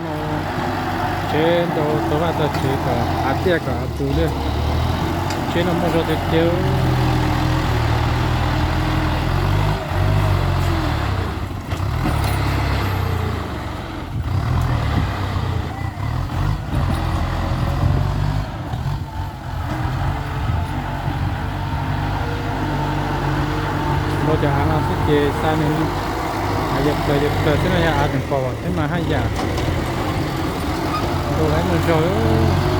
No tsheb ntau txog vaj txog tsev kom av tiaj kom av tu li. Tsheb no muaj zog tiag tiag. Nrau cov av no xwb ces xa nws, av yawg plaws yawg plaws xwb no yog av tseem pom thiab mas haj yam. Nrau lawv muaj zog.